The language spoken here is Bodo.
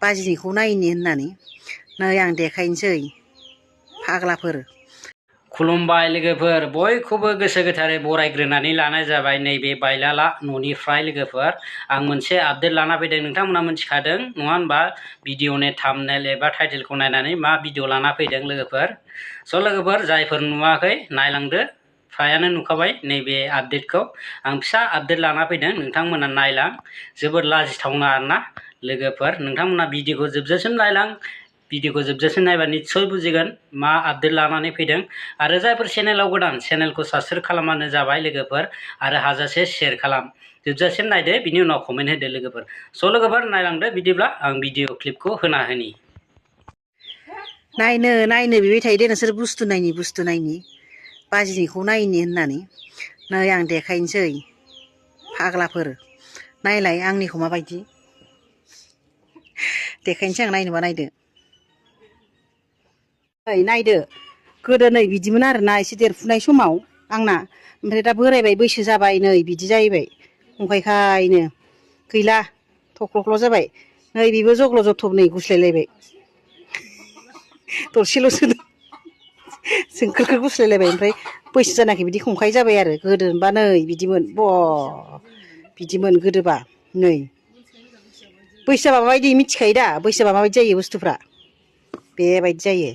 बाजिनिखौ नायनि होननानै नै आं देखायनोसै फाग्लाफोर। खुलुमबाय लोगोफोर, बयखौबो गोसो गोथारै बरायग्रोनानै लानाय जाबाय नैबे बायलाला न'निफ्राय लोगोफोर। आं मोनसे आपडेट लाना फैदों, नोंथांमोना मिथिखादों नङा होनबा भिडिअनि थाम्बनेल एबा टाइटेलखौ नायनानै मा भिडिअ लाना फैदों लोगोफोर। स' लोगोफोर जायफोर नुवाखै नायलांदो, फ्रायानो नुखाबाय नैबे आपडेटखौ। आं फिसा आपडेट लाना फैदों, नोंथांमोना नायलां। जोबोद लाजिथावना आरोना लोगोफोर, नोंथांमोना भिडिअखौ जोबजासिम नायलां। भिडिअखौ जोबजासिम नायबा निस्सय बुजिगोन मा आपडेट लानानै फैदों। आरो जायफोर चेनेलाव गोदान, चेनेलखौ साबस्क्राइब खालामबानो जाबाय लोगोफोर। आरो हाजासे शेयार खालाम, जोबजासिम नायदो, बिनि उनाव कमेन्ट होदो लोगोफोर। स' लोगोफोर नायलांदो, बिदिब्ला आं भिडिअ क्लिपखौ होना होनि। नायनो बिबाय थायो दे नोंसोर, बुस्थु नायनि बाजिनिखौ नायनि होननानै नै आं देखायनोसै फाग्लाफोर। नायलाय आंनिखौ माबायदि देखायनोसै आं, नायनोबा नायदो। नायदो, गोदो नै बिदिमोन आरोना एसे देरफुनाय समाव आंना, ओमफ्राय दा बोरायबाय, बैसो जाबाय, नै बिदि जाहैबाय अंखायखायनो गैला, थख्ल' जाबाय। नै बेबो जग्ल' जथब नै गुस्लायलायबाय दरसेल'सो जोंखोलखो गुस्लायलायबाय। ओमफ्राय बैसो जानाखि बिदि खंखाय जाबाय आरो। गोदोबा नै बिदिमोन, बिदिमोन गोदोबा। नै बैसो जाबा माबायदि मिथिखायो दा, बैसो जाबा माबायदि जायो बुस्थुफ्रा, बेबायदि जायो।